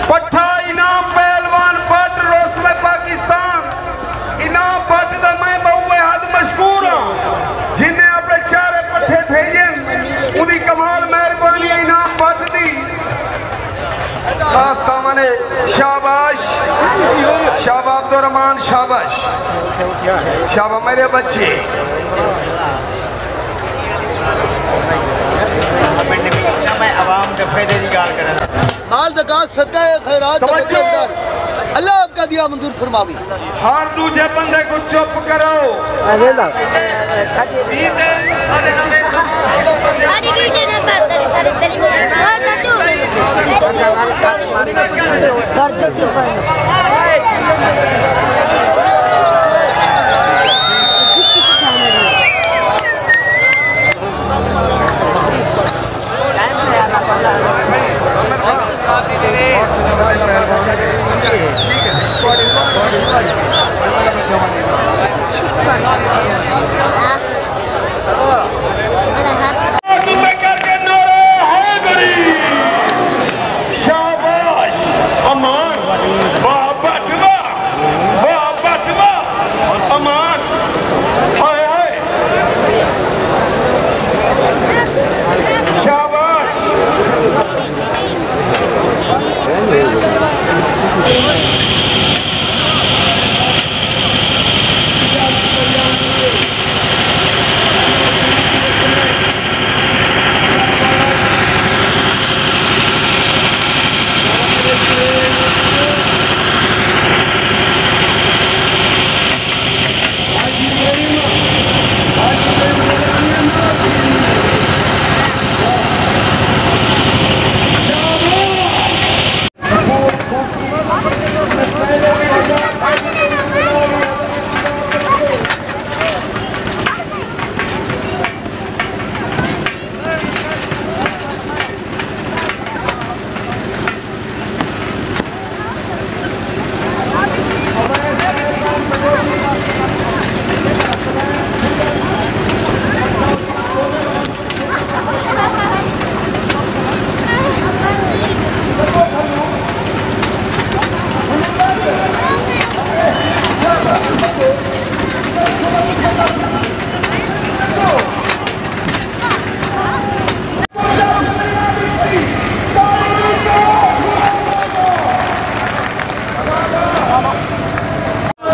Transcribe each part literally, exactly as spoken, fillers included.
پٹھا انعام پہلوان بٹ روس میں پاکستان۔ انعام بٹ دا میں ٻہوں بے حد مشکور ہاں، جن نے اپݨے چہرے پٹھے تھئے ہن۔ اوندی کمال مہربانی ہے انعام بٹ دی۔ خاص تعاون ہے۔ شاباش، شاباش عبدالرحمان، شاباش، شاباش میرے بچے۔ میں عوام دے فائدے دی ڳالھ کراں۔ مال زکوٰۃ، صدقہ خیرات، توجہ۔ اللہ آپ کا دیا منظور فرماوی۔ ہر ݙوجھے بندے کوں چپ کراؤ۔ شاباش، امان، واہ بٹ واہ، واہ بٹ واہ، امان، ہائے ہائے، شاباش۔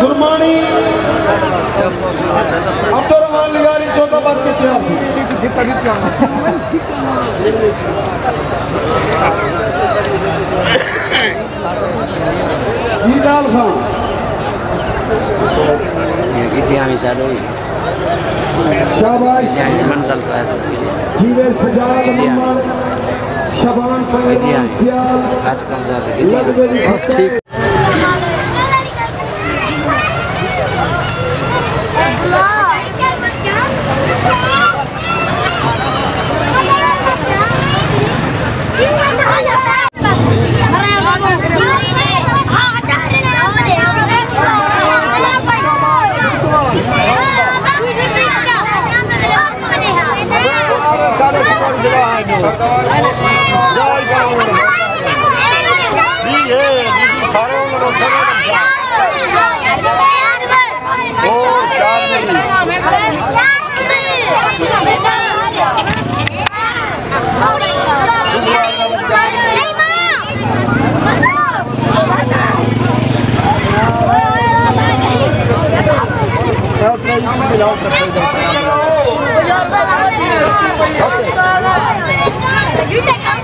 گرمانی عبدالرحمان لیاری چوتھا بند کیتے ہیں۔ میدال خان۔ یہ کتنی آنی چاہیے؟ شاباش۔ جیوے سجاد محمد، شبان پہلوان خیال، ندوے دی ٹھیک۔ You take